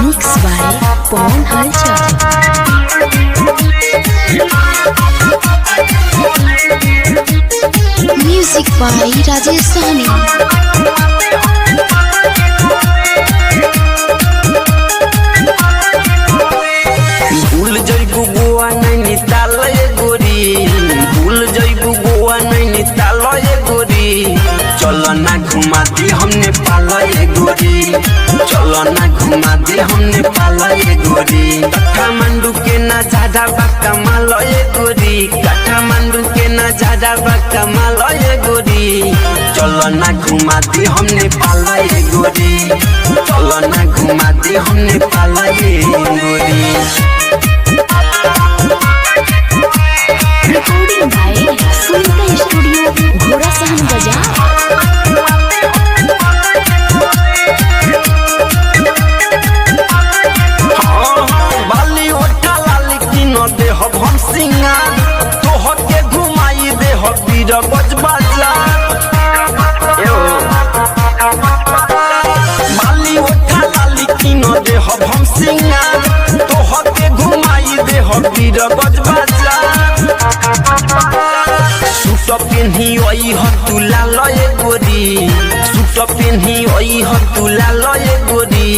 Mix by Pawan Halchal. Music by Rajesh Sahni. भूल जइबू गोवा नैनीताल ये गोरी, भूल जइबू गोवा नैनीताल ये गोरी। चल ना घुमा दी हमने पाल ये गोरी, चल ना घुमा दी हमने पाल ये गोरी। काठमांडू के ना ज्यादा बा कमाल ये गोरी, काठमांडू के ना ज्यादा बा कमाल ये गोरी। चल ना घुमा दी हमने पाल ये गोरी, चल ना घुमा दी हमने पाल ये गोरी। Recording by Sunita studio, Ghorasahan Bazar. हाँ, बाली ओठा लाली किन देह हम सिंगार, तोह के घुमाई देह पीर बज बाजार। बाली ओठा लाली किन देह हम सिंगार, तोह के घुमाई देह पीर बज बाजार। सूट पेन्ही ओई ह तुला लये गोरी, सूट पेन्ही ओई ह तुला लये गोरी।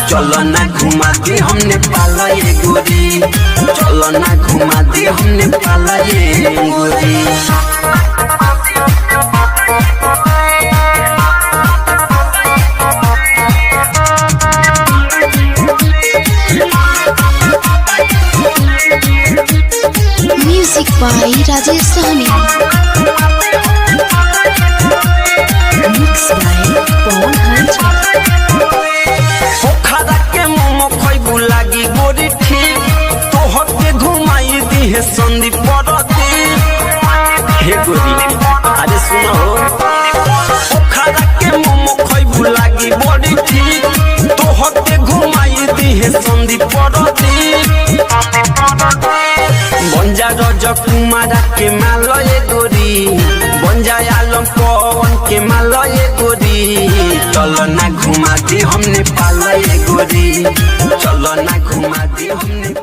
चल ना घुमा दे हमने पाला ये गोरी, चल ना घुमा दे हमने पाला ये गोरी। Music by Rajesh Sahni. Mix by Pawan Halchal. Pokhara के मोमो खइबू लागी गोरी ठीक, तोह के घुमाई दिहे संदीप परती। हे गोरी अरे सुनो, पोखरा के मोमो खइबू लागी बड़ी ठीक, तोह के घुमाई दिहे संदीप परती। बंजा रज कुमारा के मालये गोरी, बंजा आलम पवन के मालये गोरी। चल ना घुमा दी हमने पालये गोरी, चल ना घुमा दी हमने।